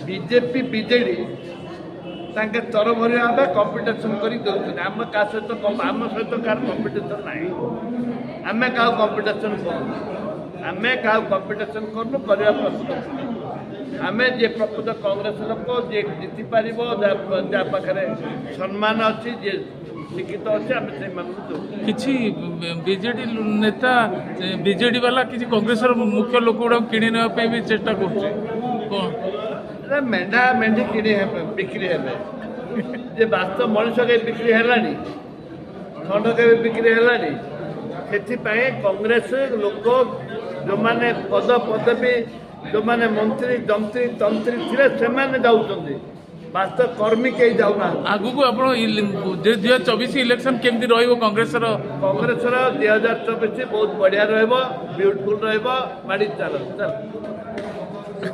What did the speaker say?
BJP, BJD ତାଙ୍କେ ତରବରିଆ ଭାବେ କମ୍ପିଟିସନ୍ କରି ଦେଉଛନ୍ତି। ଆମ କାହା ସହିତ, ଆମ ସହିତ କାହାର କମ୍ପିଟିସନ୍ ନାହିଁ। ଆମେ କାହାକୁ କମ୍ପିଟିସନ୍ କରୁନୁ। ଆମେ କାହାକୁ କମ୍ପିଟିସନ୍ କରୁନୁ, କରିବା ପ୍ରସ୍ତୁତ ନୁହେଁ। ଆମେ ଯିଏ ପ୍ରକୃତ କଂଗ୍ରେସ ଲୋକ, ଯିଏ ଜିତିପାରିବ, ଯାହା ପାଖରେ ସମ୍ମାନ ଅଛି, ଯିଏ ଶିକ୍ଷିତ ଅଛି, ଆମେ ସେଇମାନଙ୍କୁ ଦେଉ। କିଛି ବିଜେଡି ନେତା, ବିଜେଡି ବାଲା କିଛି କଂଗ୍ରେସର ମୁଖ୍ୟ ଲୋକ ଗୁଡାକୁ କିଣି ନେବା ପାଇଁ ବି ଚେଷ୍ଟା କରୁଛି, କଣ? ଏଟା ମେଣ୍ଢା ମେଣ୍ଢି କିଣି ହେବେ, ବିକ୍ରି ହେବେ ଯେ ବାସ୍ତବ ମଣିଷ କେବେ ବିକ୍ରି ହେଲାଣି? ଷଣ୍ଢ କେବେ ବିକ୍ରି ହେଲାଣି? ସେଥିପାଇଁ କଂଗ୍ରେସ ଲୋକ ଯେଉଁମାନେ ପଦ ପଦବୀ, ଯେଉଁମାନେ ମନ୍ତ୍ରୀ, ଯନ୍ତ୍ରୀ, ତନ୍ତ୍ରୀ ଥିଲେ, ସେମାନେ ଯାଉଛନ୍ତି। ବାସ୍ତବ କର୍ମୀ କେହି ଯାଉନାହାନ୍ତି। ଆଗକୁ ଆପଣ 2024 ଇଲେକ୍ସନ କେମିତି ରହିବ କଂଗ୍ରେସର? କଂଗ୍ରେସର 2024 ବହୁତ ବଢ଼ିଆ ରହିବ, ବ୍ୟୁଟିଫୁଲ ରହିବ। ମାଡ଼ି ଚାଲ ଚାଲ।